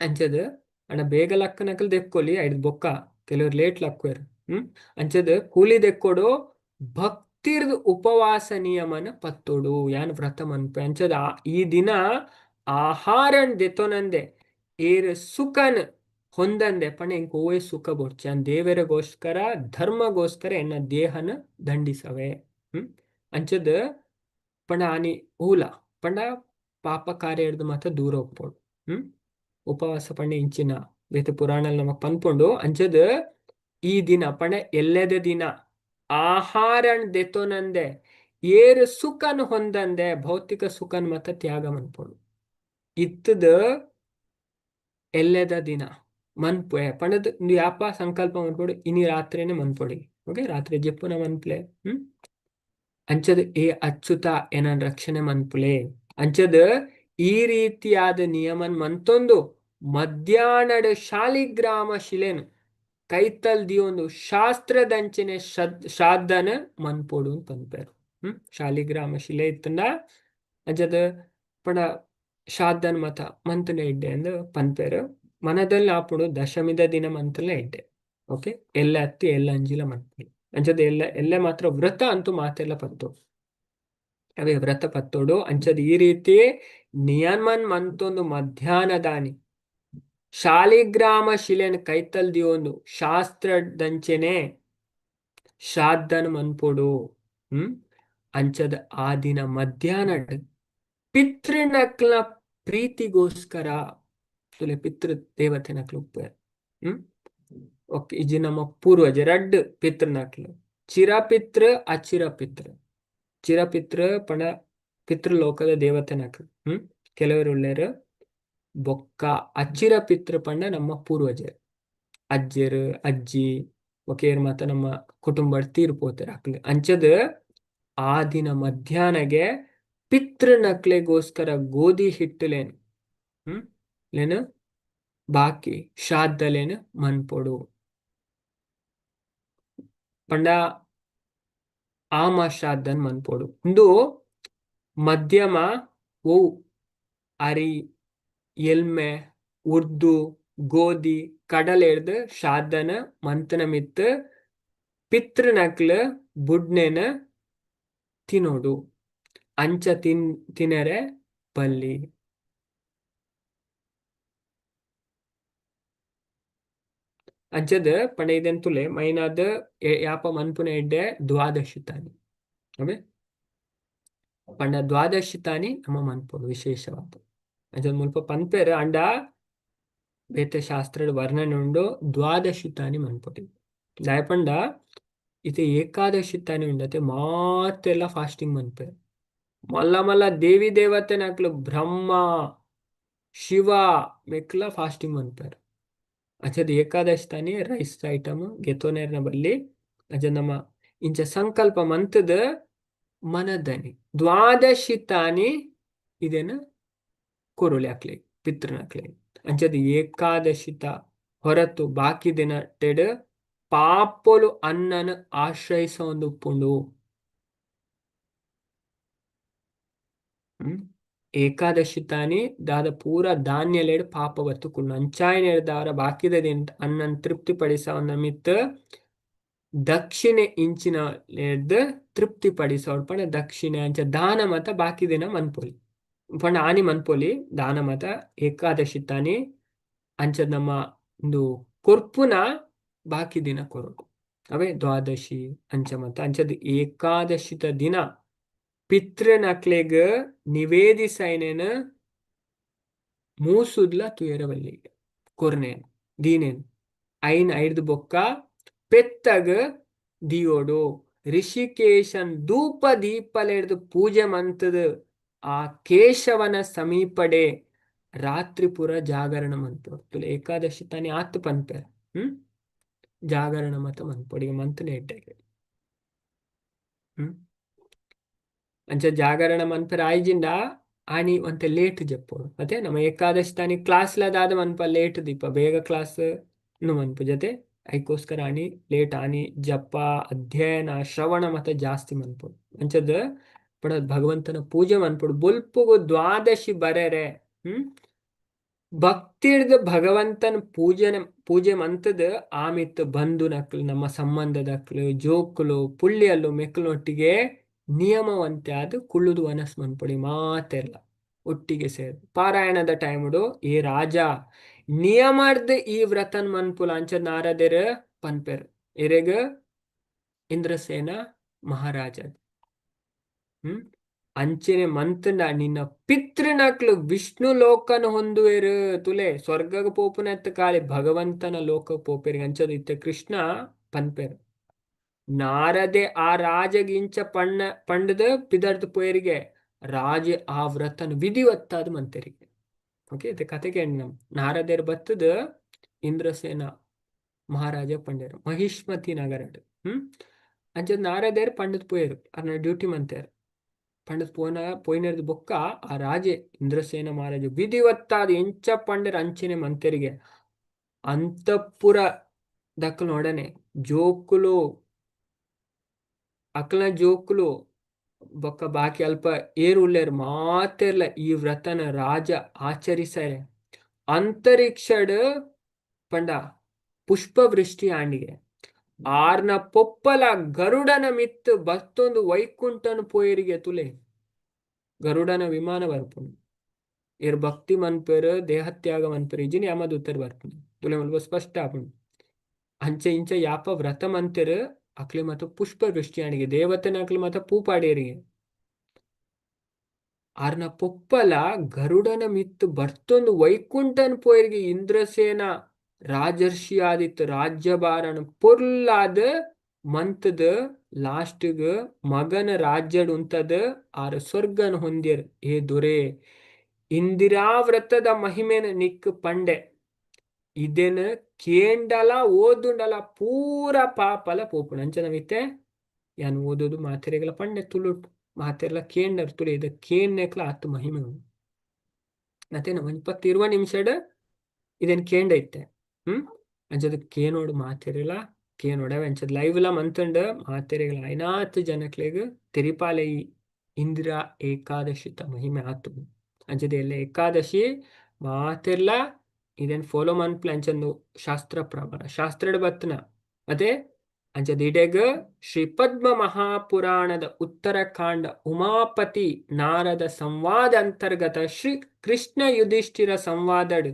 ಅಂಚದ ಅಣ್ಣ ಬೇಗ ಲಕ್ಕನಕಲ್ ದೆಕ್ಕೊಲಿ, ಐಡ್ದ್ ಬೊಕ್ಕ ಕೆಲವರು ಲೇಟ್ ಲಕ್ಕುವೆರ್. ಅಂಚದ ಕೂಲಿ ದೆಕ್ಕೊಡು. ಭಕ್ತಿಡ್ ಭಕ್ತಿರ್ದ್ ಉಪವಾಸ ನಿಯಮನ ಪತ್ತೊಡು. ಯಾನ್ ವ್ರತ ಮನ್ಪೆ ಅಂಚದ ಈ ದಿನ ಆಹಾರನ್ ದೆತೊನಂದೆ ಏರ್ ಸುಖನ್ ಹೊಂದಂದೆ ಪಂಡ ಎಂಕ್ ಓವೇ ಸುಖ ಬೊಡ್ಚಿ, ಯಾನ್ ದೇವೆರೆಗೋಸ್ಕರ ಧರ್ಮಗೋಸ್ಕರ ಎನ್ನ ದೇಹನ ದಂಡಿಸವೆ. ಅಂಚದ ಪಂಡ ಆನಿ ಊಲ ಪಂಡ ಪಾಪ ಕಾರ್ಯ ಮಾತ ದೂರ ಉಪ್ಪೊಡು. ಉಪವಾಸ ಪಂಡ ಇಂಚಿನ ಬೇತೆ ಪುರಾಣ ನಮಕ್ ಪನ್ಪುಂಡು. ಅಂಚದ ಈ ದಿನ ಪಂಡ ಎಲ್ಲೆದ ದಿನ ಆಹಾರನ್ ದೆತೊನಂದೆ ಏರ್ ಸುಖನ್ ಹೊಂದಂದೆ ಭೌತಿಕ ಸುಖನ್ ಮಾತ ತ್ಯಾಗ ಮನ್ಪೊಡು. ಇತ್ತದ ಎಲ್ಲೆದ ದಿನ ಮನ್ಪುವೆ ಪಂಡದ್ ಯಾಪ ಸಂಕಲ್ಪ ಮನ್ಪೊಡು, ಇನಿ ರಾತ್ರಿನೇ ಮನ್ಪೊಡಿ. ಓಕೆ, ರಾತ್ರಿ ಜೆಪ್ಪುನ ಮನ್ಪುಲೆ. ಅಂಚದ ಏ ಅಚ್ಚುತ ಏನನ್ ರಕ್ಷಣೆ ಮನ್ಪುಲೆ. ಅಂಚದ ಈ ರೀತಿಯಾದ ನಿಯಮನ್ ಮಂತೊಂದು ಮಧ್ಯಾಹ್ನಡ್ ಶಾಲಿಗ್ರಾಮ ಶಿಲೆನ್ ಕೈತಲ್ ದಿಯೊಂದು ಶಾಸ್ತ್ರದಂಚನೆ ಶ್ರಾದ್ದನ ಮನ್ಪೊಡು ಅಂತ ಪನ್ಪೆರ್. ಶಾಲಿಗ್ರಾಮ ಶಿಲೆ ಇತ್ತಂಡ ಅಂಚದ ಪಂಡ ಶ್ರಾದ್ದನ್ ಮತ ಮಂತುನ ಎಡ್ಡೆ ಅಂದ್ ಪನ್ಪೆರ್. ಮನದಲ್ಲಿ ಆಪುಂಡು ದಶಮಿದ ದಿನ ಮಂತುಲ ಎಡ್ಡೆ. ಓಕೆ, ಎಲ್ಲ ಅತ್ತಿ ಎಲ್ಲ ಅಂಜಿಲ ಮನ್ಪೊಡು. ಅಂಚದ ಎಲ್ಲ ಎಲ್ಲ ಮಾತ್ರ ವ್ರತ ಅಂತೂ ಮಾತೆಲ್ಲ ಪತ್ತೊಡು, ಅವೇ ವ್ರತ ಪತ್ತೊಡು. ಅಂಚದ ಈ ರೀತಿ ನಿಯಮನ್ ಮಂತೊಂದು ಮಧ್ಯಾಹ್ನದಾನಿ ಶಾಲಿಗ್ರಾಮ ಶಿಲೆನ್ ಕೈತಲ್ ದಿಯೊಂದು ಶಾಸ್ತ್ರದಂಚೆನೆ ಶ್ರಾದ್ದನ್ ಮನ್ಪೊಡು. ಅಂಚದ ಆ ದಿನ ಮಧ್ಯಾಹ್ನ ಪಿತೃನಕ್ಲ ಪ್ರೀತಿಗೋಸ್ಕರ ತುಲೆ ಪಿತೃ ದೇವತೆನಕ್ಲು ಉಪ್ಪುವೆರ್. ಓಕೆ, ಇಜ್ಜಿ ನಮ್ಮ ಪೂರ್ವಜ ರಡ್ಡ್ ಪಿತೃನಕ್ಲು, ಚಿರಪಿತೃ ಅಚಿರಪಿತೃ. ಚಿರಪಿತೃ ಪಂಡ ಪಿತೃಲೋಕದ ದೇವತೆನಕ್ಲು ಕೆಲವರು ಉಲ್ಲೆರ್. ಬೊಕ್ಕ ಅಚಿರ ಪಿತೃ ಪಂಡ ನಮ್ಮ ಪೂರ್ವಜರು, ಅಜ್ಜೆರ್ ಅಜ್ಜಿ ಒಕೇರ್ ಮಾತ ನಮ್ಮ ಕುಟುಂಬ ತೀರ್ ಪೋತೆರ್ ಅಕ್ಲು. ಅಂಚದ ಆ ದಿನ ಮಧ್ಯಾಹ್ನಗೆ ಪಿತೃನಕ್ಲೆಗೋಸ್ಕರ ಗೋಧಿ ಹಿಟ್ಟುಲೇನು ಲೇನು ಬಾಕಿ ಶ್ರಾದ್ದಲೇನು ಮನ್ಪೊಡು. ಪಂಡ ಆಮ ಶ್ರಾದ್ದನ್ ಮನ್ಪೊಡು. ಉಂದು ಮಧ್ಯಮ ಓ ಅರಿ ಎಲ್ಮೆ ಉರ್ದು ಗೋಧಿ ಕಡಲೆಡ್ದ್ ಶ್ರಾದ್ದನ ಮಂತನ ಮಿತ್ತ್ ಪಿತೃನಕ್ಲು ಬುಡ್ನೆನ ತಿನೋಡು. ಅಂಚ ತಿನರೆ ಬಲ್ಲಿ. ಅಂಚದ ಪಂಡ ಇದೆನ್ ತುಲೆ ಮೈನಾದ್ ಯಾಪ ಮನ್ಪುನ ಎಡ್ಡೆ ದ್ವಾದಶಿ ತಾನಿ. ಅವೇ ಪಂಡ ದ್ವಾದಶಿ ತಾನಿ ನಮ್ಮ ಮನ್ಪೊಡು ವಿಶೇಷವಾದ. ಅಂಚದ ಮುಲ್ಪ ಪನ್ಪೆರ್ ಅಂಡ ಬೇತೆ ಶಾಸ್ತ್ರದ ವರ್ಣನೆ ಉಂಡು ದ್ವಾದಶಿ ತಾನಿ ಮನ್ಪೊಡು. ದಾಯೆ ಪಂಡ ಇತ್ತೆ ಏಕಾದಶಿ ತಾನಿ ಉಂಡತೆ ಮಾತೆಲ್ಲ ಫಾಸ್ಟಿಂಗ್ ಮನ್ಪೆರ್. ಮಲ್ಲ ಮಲ್ಲ ದೇವಿ ದೇವತೆನಕ್ಲು ಬ್ರಹ್ಮ ಶಿವ ಮೆಕ್ಲ ಫಾಸ್ಟಿಂಗ್ ಮನ್ಪೆರ್. ಅಂಚದ ಏಕಾದಶಿ ತಾನಿ ರೈಸ್ ಐಟಮ್ ಗೆತೊನೆರ್ನ ಬಲ್ಲಿ ಅಂಚ ನಮ್ಮ ಇಂಚ ಸಂಕಲ್ಪ ಮಂತದ ಮನದನಿ ದ್ವಾದಶಿ ತಾನಿ ಇದೇನ ಕೊರೊಲಿ ಅಕ್ಲೆ ಪಿತೃನಕ್ಲೆ. ಅಂಚದ ಏಕಾದಶಿತ ಹೊರತು ಬಾಕಿ ದಿನ ಟೆಡ್ ಪಾಪೊಲು ಅನ್ನನ ಆಶ್ರಯಿಸೊಂದು ಉಪ್ಪುಂಡು. ಏಕಾದಶಿ ತಾನಿ ದಾದ ಪೂರ ಧಾನ್ಯಲೆಡ್ ಪಾಪ ಬತ್ತುಕುಂಡು. ಅಂಚಾಯಿನೆಡ್ದಾವರ ಬಾಕಿದ ದಿನ ಅನ್ನನ್ ತೃಪ್ತಿ ಪಡಿಸವನ್ನ ಮಿತ್ ದಕ್ಷಿಣೆ ಇಂಚಿನ ತೃಪ್ತಿ ಪಡಿಸೋಡ್ ಪಂಡ ದಕ್ಷಿಣೆ ಅಂಚ ದಾನ ಮತ ಬಾಕಿ ದಿನ ಮನ್ಪೊಲಿ. ಪಂಡ ಆನಿ ಮನ್ಪೊಲಿ ದಾನ ಮತ ಏಕಾದಶಿ ತಾನಿ ಅಂಚ ನಮ್ಮ ಒಂದು ಕೊರ್ಪುನ ಬಾಕಿ ದಿನ ಕೊರೊಡು. ಅವೇ ದ್ವಾದಶಿ ಅಂಚ ಮತ ಅಂಚದ ಏಕಾದಶಿತ ದಿನ ಪಿತೃನಕ್ಲೆಗ್ ನಿವೇದಿಸೈನೇನ ಮೂಸುದ್ಲ ತುಯರವಲ್ಲಿ ಕೊರ್ನೇನ್ ದೀನೇನ್ ಐನ್ ಐರ್ದ್ ಬೊಕ್ಕ ಪೆತ್ತಗ್ ದಿಯೋಡು. ಋಷಿಕೇಶನ್ ಧೂಪ ದೀಪಲೆಡ್ದ್ ಪೂಜೆ ಮಂತದ್ ಆ ಕೇಶವನ ಸಮೀಪಡೆ ರಾತ್ರಿ ಪೂರ ಜಾಗರಣ ಮನ್ಪೊಡು. ಏಕಾದಶಿ ತಾನಿ ಆತ್ ಪನ್ಪೆರ್. ಜಾಗರಣ ಮತ ಮನ್ಪೊಡು. ಈಗ ಮಂತುನೆ ಎಡ್ಡೆಗೆ. ಅಂಚ ಜಾಗರಣ ಮನ್ಪೆರೆ ಆಯ್ಜಿಂಡ ಆನಿ ಒಂತೆ ಲೇಟ್ ಜೆಪ್ಪೊಡು. ಅತೆ ನಮ್ಮ ಏಕಾದಶಿ ತಾನಿ ಕ್ಲಾಸ್ ದಾದ ಮನ್ಪ ಲೇಟ್ ದೀಪ ಬೇಗ ಕ್ಲಾಸ್ ಮನ್ಪು ಜೊತೆ ಐಕೋಸ್ಕರ ಆನಿ ಲೇಟ್ ಆನಿ ಜಪ ಅಧ್ಯಯನ ಶ್ರವಣ ಮತ ಜಾಸ್ತಿ ಮನ್ಪೊಡು. ಅಂಚದ ಪಡ ಭಗವಂತನ ಪೂಜೆ ಮನ್ಪೊಡು. ಬೊಲ್ಪುಗು ದ್ವಾದಶಿ ಬರೆರೆ ಭಕ್ತಿಡ್ದ್ ಭಗವಂತನ ಪೂಜನೆ ಪೂಜೆ ಮಂತದ್ ಆಮಿತ್ ಬಂಧುನಕ್ಲು, ನಮ್ಮ ಸಂಬಂಧದಕ್ಲು, ಜೋಕುಲು, ಪುಳ್ಳಿಯಲ್ಲು ಮೆಕ್ಲುನೊಟ್ಟಿಗೆ ನಿಯಮವಂತೆ ಆದ್ ಕುಳ್ಳುದು ವನಸ್ ಮನ್ಪೊಡಿ ಮಾತೆರ್ಲ ಒಟ್ಟಿಗೆ ಸೇರ್. ಪಾರಾಯಣದ ಟೈಮುಡು ಏ ರಾಜ ನಿಯಮರ್ದ್ ಈ ವ್ರತನ್ ಮನ್ಪುಲ ಅಂಚ ನಾರದೆರ್ ಪನ್ಪೆರ್. ಎರೆಗ್? ಇಂದ್ರಸೇನ ಮಹಾರಾಜ. ಅಂಚನೆ ಮಂತ್ಂಡ ನಿನ್ನ ಪಿತೃನಕ್ಲು ವಿಷ್ಣು ಲೋಕನ ಹೊಂದುವೆರ್. ತುಲೆ ಸ್ವರ್ಗಗ್ ಪೋಪುನತ್ ಕಾಲಿ ಭಗವಂತನ ಲೋಕ ಪೋಪೆರ್ ಅಂಚದ ಇತ್ತೆ ಕೃಷ್ಣ ಪನ್ಪೆರ್. ನಾರದೆ ಆ ರಾಜಗ್ ಇಂಚ ಪಣ್ಣ ಪಂಡದ ಪಿದರ್ದ್ ಪೋಯೆರಿಗೆ ರಾಜೆ ಆ ವ್ರತನ ವಿಧಿವತ್ತಾದ ಮಂತೆರಿಗೆ. ಓಕೆ, ಇದು ಕತೆ ಕೇಂಡ್ ನಾರದೆರ್ ಬತ್ತದ ಇಂದ್ರಸೇನ ಮಹಾರಾಜ ಪಂಡೆರ್ ಮಹಿಷ್ಮತಿ ನಗರಡ್. ಅಂಚ ನಾರದೆರ್ ಪಂಡದ್ ಪೋಯೆರ್, ಅರ್ನ ಡ್ಯೂಟಿ ಮಂತೆರ್. ಪಂಡದ್ ಪೋನ ಪೋಯಿನರ್ದ್ ಬೊಕ್ಕ ಆ ರಾಜೆ ಇಂದ್ರಸೇನ ಮಹಾರಾಜ ವಿಧಿವತ್ತಾದ ಎಂಚ ಪಂಡೆರ್ ಅಂಚನೆ ಮಂತೆರಿಗೆ. ಅಂತಃಪುರ ದಕ್ಕಲೊಡನೆ ಜೋಕುಲು ಅಕ್ಲ್ನ ಜೋಕುಲು ಬೊಕ್ಕ ಬಾಕಿ ಅಲ್ಪ ಏರ್ ಉಲ್ಲೆರ್ ಮಾತೆರ್ಲ ಈ ವ್ರತನ ರಾಜ ಆಚರಿಸರೆ. ಅಂತರಿಕ್ಷಡ್ ಪಂಡ ಪುಷ್ಪವೃಷ್ಟಿ ಆಂಡಿಗೆ. ಆರ್ನ ಪೊಪ್ಪಲ ಗರುಡನ ಮಿತ್ತು ಬತ್ತೊಂದು ವೈಕುಂಠನ ಪೋಯೆರಿಗೆ. ತುಲೆ, ಗರುಡನ ವಿಮಾನ ಬರ್ಪುಂಡು. ಏರ್ ಭಕ್ತಿ ಮನ್ಪೆರ್, ದೇಹತ್ಯಾಗ ಮನ್ಪೆರ್ ಇಜಿನ್ ಯಮದೂತೆರ್ ಬರ್ಪುಂಡು. ತುಲೆ, ಮುಲ್ಪ ಸ್ಪಷ್ಟ ಆಪುಂಡು. ಅಂಚ ಇಂಚ ಯಾಪ ವ್ರತ ಮಂತೆರ್ ಅಕ್ಲೆ ಮಾತ ಪುಷ್ಪ ವೃಷ್ಟಿ ಆಂಡಿಗೆ, ದೇವತೆನಕ್ಲು ಮಾತ ಪೂ ಪಾಡೇರಿಗೆ. ಆರ್ನ ಪೊಪ್ಪಲ ಗರುಡನ ಮಿತ್ತು ಬರ್ತೊಂದು ವೈಕುಂಠನ್ ಪೋಯೆರಿಗೆ. ಇಂದ್ರಸೇನ ರಾಜರ್ಷಿ ಆದಿತ್ತು ರಾಜ್ಯಭಾರನ ಪೊರ್ಲಾದ್ ಮಂತದ ಲಾಸ್ಟ್ಗ್ ಮಗನ ರಾಜ್ಯಡ್ ಉಂತದ ಆರ್ ಸ್ವರ್ಗನ್ ಹೊಂದ್ಯರ್. ಏ ದೊರೆ, ಇಂದಿರಾವ್ರತದ ಮಹಿಮೆನ ನಿಕ್ ಪಂಡೆ. ಇದೆನ್ ಕೇಂಡಲ ಓದುಂಡಲ ಪೂರ ಪಾಪಲ ಪೋಪುಂಡು. ಅಂಚ ನಮಿತ್ತೆ ಯಾನ್ ಓದೋದು ಮಾತೆರೆಗ್ಲ ಪಂಡೆ ತುಳುಟ್, ಮಾತೆರ್ಲ ಕೇಂಡರ್. ತುಳು ಇದ ಕೇನ್ನೆಕ್ಲ ಆತ್ ಮಹಿಮೆ ಉಂಡು. ಅತೇನ ಒಂಜಿ 10-20 ನಿಮಿಷಡ್ ಇದೆನ್ ಕೇಂಡ ಇತ್ತೆ. ಅಂಚದ ಕೇನೋಡು, ಮಾತೆರೆಲ ಕೇನೋಡು. ಅಂಚದ ಲೈವ್ ಲ ಮಂತುಂಡು. ಮಾತೆರೆಗ್ಲ ಐನಾತ್ ಜನಕ್ಲೆಗ್ ತೆರಿಪಾಲೆ ಈ ಇಂದಿರಾ ಏಕಾದಶಿತ ಮಹಿಮೆ ಆತು. ಅಂಚದ ಎಲ್ಲ ಏಕಾದಶಿ ಮಾತೆರ್ಲ ಇದೆನ್ ಫಾಲೋ ಮನ್ಪುಲೆ. ಅಂಚಂದು ಶಾಸ್ತ್ರ ಪ್ರಮಾಣ ಶಾಸ್ತ್ರಡ್ ಬತ್ತನ ಅದೇ. ಅಂಚದ ಇಡೆಗ್ ಶ್ರೀ ಪದ್ಮ ಮಹಾಪುರಾಣದ ಉತ್ತರಕಾಂಡ ಉಮಾಪತಿ ನಾರದ ಸಂವಾದ ಅಂತರ್ಗತ ಶ್ರೀ ಕೃಷ್ಣ ಯುಧಿಷ್ಠಿರ ಸಂವಾದಡ್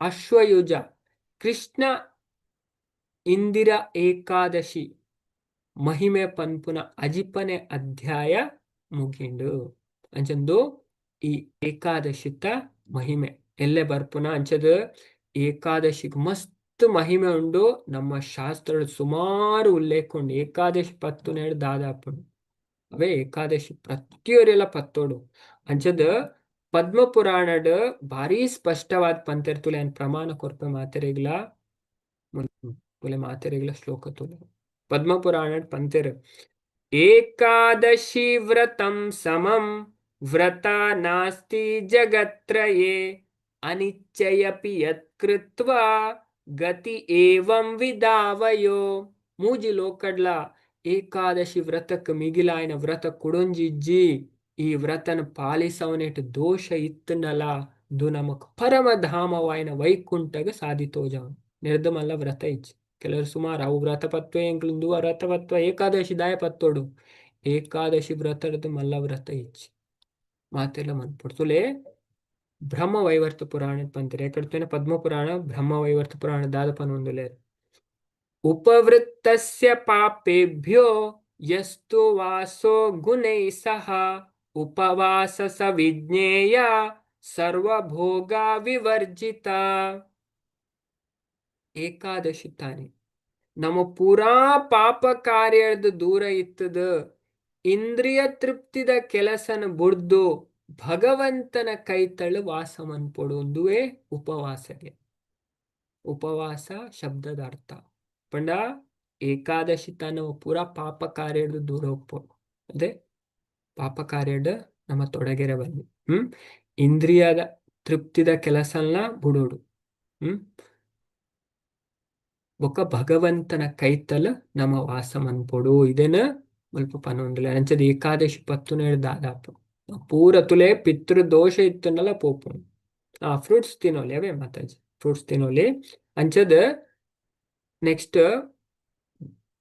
ಅಶ್ವಯುಜ ಕೃಷ್ಣ ಇಂದಿರಾ ಏಕಾದಶಿ ಮಹಿಮೆ ಪನ್ಪುನ ಅಜಿಪನೆ ಅಧ್ಯಾಯ ಮುಗಿಂಡು. ಅಂಚಂದು ಈ ಏಕಾದಶಿತ ಮಹಿಮೆ ಎಲ್ಲೆ ಬರ್ಪುನ. ಅಂಚದ ಏಕಾದಶಿಗ್ ಮಸ್ತ್ ಮಹಿಮೆ ಉಂಡು. ನಮ್ಮ ಶಾಸ್ತ್ರ ಸುಮಾರು ಉಲ್ಲೇಖ ಉಂಡು. ಏಕಾದಶಿ ಪತ್ತುನೇಡು ದಾದಾಪುಂಡು. ಅವೇ ಏಕಾದಶಿ ಪ್ರತಿಯೊರಿಯಲ ಪತ್ತೋಡು. ಅಂಚದ ಪದ್ಮ ಪುರಾಣಡ್ ಭಾರಿ ಸ್ಪಷ್ಟವಾದ ಪಂತೆರ್. ತುಲೆ, ಪ್ರಮಾಣ ಕೊರ್ಪೆ ಮಾತೆರೆಗ್ಲ. ತುಲೆ, ಮಾತೆರೆಗ್ಲ ಶ್ಲೋಕ ತುಲೆ. ಪದ್ಮ ಪುರಾಣಡ್ ಪಂತೆರ್, ಏಕಾದಶಿ ವ್ರತಂ ಸಮಂ ವ್ರತ ನಾಸ್ತಿ ಜಗತ್ರಯೇ ಅನಿಶ್ಚಯಪಿ ಯತ್ಕೃತ್ವಾ ಗತಿ ಏವಂ ವಿದಾವಯೋ. ಮೂಜಿ ಲೋಕಡ್ಲ ಏಕಾದಶಿ ವ್ರತಕ್ಕೆ ಮಿಗಿಲಾಯಿನ ವ್ರತ ಕುಡೊಂಜಿಜ್ಜಿ. ಈ ವ್ರತನ ಪಾಲಿಸವನೆಟ್ ದೋಷ ಇತ್ತನಲ ದು ನಮಕ್ ಪರಮಧಾಮವಾಯಿನ ವೈಕುಂಠಗ ಸಾಧಿತೋಜ. ನಿರ್ದಮಲ್ಲ ವ್ರತ ಇಜ್ಜಿ. ಕೆಲವರು ಸುಮಾರು ಅವು ವ್ರತ ಪತ್ವ ಎಂಕ್ಲು ವ್ರತ ಪತ್ವ, ಏಕಾದಶಿ ದಾಯ ಪತ್ತೋಡು? ಏಕಾದಶಿ ವ್ರತದ ಮಲ್ಲ ವ್ರತ ಇಜ್ಜಿ. ಮಾತೆಲ್ಲ ಮನ್ಪೊಡು. ತುಲೆ, ಬ್ರಹ್ಮ ವೈವರ್ತ ಪುರಾಣ ಪಂತೆರ್. ಎಕಡ್ತೇನೆ ಪದ್ಮ ಪುರಾಣ, ಬ್ರಹ್ಮ ವೈವರ್ತ ಪುರಾಣ ದಾದ ಪನೊಂದುಲ್ಲೆರ್? ಉಪವೃತ್ತಸ್ಯ ಪಾಪೇಭ್ಯೋ ಯಸ್ತು ವಾಸೋ ಗುಣೈ ಸಹ ಉಪವಾಸ ಸ ವಿಜ್ಞೇಯ ಸರ್ವಭೋಗ ವಿವರ್ಜಿತ. ಏಕಾದಶಿ ತಾನೆ ನಮ್ಮ ಪೂರಾ ಪಾಪ ಕಾರ್ಯದ ದೂರ ಇತ್ತದ, ಇಂದ್ರಿಯ ತೃಪ್ತಿದ ಕೆಲಸನ ಬುಡ್ದು ಭಗವಂತನ ಕೈತಳು ವಾಸ ಮನ್ಪೊಡು. ಒಂದುವೇ ಉಪವಾಸಗೆ ಉಪವಾಸ ಶಬ್ದದ ಅರ್ಥ. ಪಂಡ ಏಕಾದಶಿ ತಾನ ಪೂರಾ ಪಾಪ ಕಾರ್ಯದ ದೂರ ಹೋಗ್ಬೋದು. ಅದೇ ಪಾಪ ಕಾರ್ಯಡ್ ನಮ್ಮ ತೊಡಗೆರೆ ಬನ್ನಿ. ಇಂದ್ರಿಯದ ತೃಪ್ತಿದ ಕೆಲಸನ ಬುಡೋಡು. ಬೊಕ್ಕ ಭಗವಂತನ ಕೈತಲ್ ನಮ್ಮ ವಾಸ ಮನ್ಪೊಡು. ಇದೇನ ಮುಲ್ಪ ಪನೊಂದುಲ್ಲೆ. ಅಂಚದ ಏಕಾದಶಿ ಪತ್ತುನೇಡ್ ದಾದಾಪು ಪೂರ ತುಲೆ, ಪಿತೃ ದೋಷ ಇತ್ತುಂಡಲ ಪೋಪುಂಡು. ಆ ಫ್ರೂಟ್ಸ್ ತಿನೋಲಿ ಅವೇ ಮಾತಾಜಿ, ಫ್ರೂಟ್ಸ್ ತಿನೋಲಿ. ಅಂಚದ ನೆಕ್ಸ್ಟ್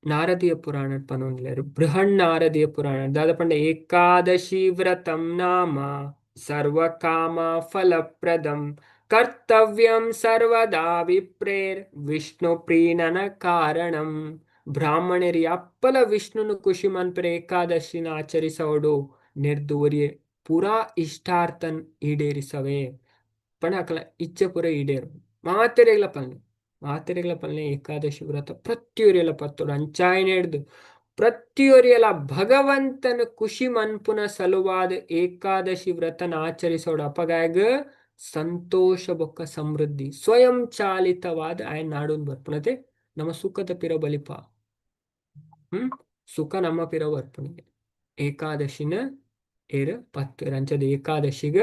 ನಾರದೀಯ ಪುರಾಣ ಪನೊಂದುಲ್ಲೆರ್, ಬೃಹನ್ ನಾರದೀಯ ಪುರಾಣ. ದಾದ ಪಂಡ ಏಕಾದಶಿ ವ್ರತಂ ನಾಮ ಸರ್ವಕಾಮ ಫಲಪ್ರದಂ ಕರ್ತವ್ಯಂ ಸರ್ವದಾ ವಿಪ್ರೇರ್ ವಿಷ್ಣು ಪ್ರೀಣನ ಕಾರಣಂ. ಬ್ರಾಹ್ಮಣರಿ ಅಪ್ಪಲ ವಿಷ್ಣುನು ಖುಷಿ ಮನ್ಪರೆ ಏಕಾದಶಿನ ಆಚರಿಸೋಡು, ನೆರ್ದು ಒರಿಯೆ ಪೂರಾ ಇಷ್ಟಾರ್ಥನ್ ಈಡೇರಿಸವೆ ಪಣ ಅಕಲ ಇಚ್ಛೆ ಪೂರ ಈಡೇರು. ಮಾತೆರೆಗ್ಲ ಪಲ್ಲೆ, ಮಾತೆರೆಗ್ಲ ಪಲ್ಲೆ. ಏಕಾದಶಿ ವ್ರತ ಪ್ರತಿಯೊರಿಯಲ ಪತ್ತೊಡು. ಅಂಚಾಯಿನೆಡ್ದು ಪ್ರತಿಯೊರಿಯಲ ಭಗವಂತನ ಖುಷಿ ಮನ್ಪುನ ಸಲುವಾದ ಏಕಾದಶಿ ವ್ರತನ ಆಚರಿಸೋಡು. ಅಪಗಾಗ ಸಂತೋಷ ಬೊಕ್ಕ ಸಮೃದ್ಧಿ ಸ್ವಯಂ ಚಾಲಿತವಾದ ಆಯನ್ ನಾಡೊಂದು ಬರ್ಪುನತೆ. ನಮ್ಮ ಸುಖದ ಪಿರ ಬಲಿಪ, ಸುಖ ನಮ್ಮ ಪಿರ ಬರ್ಪುನಿಗೆ. ಏಕಾದಶಿನ ಏರ್ ಪತ್ತು ಅಂಚದ ಏಕಾದಶಿಗ.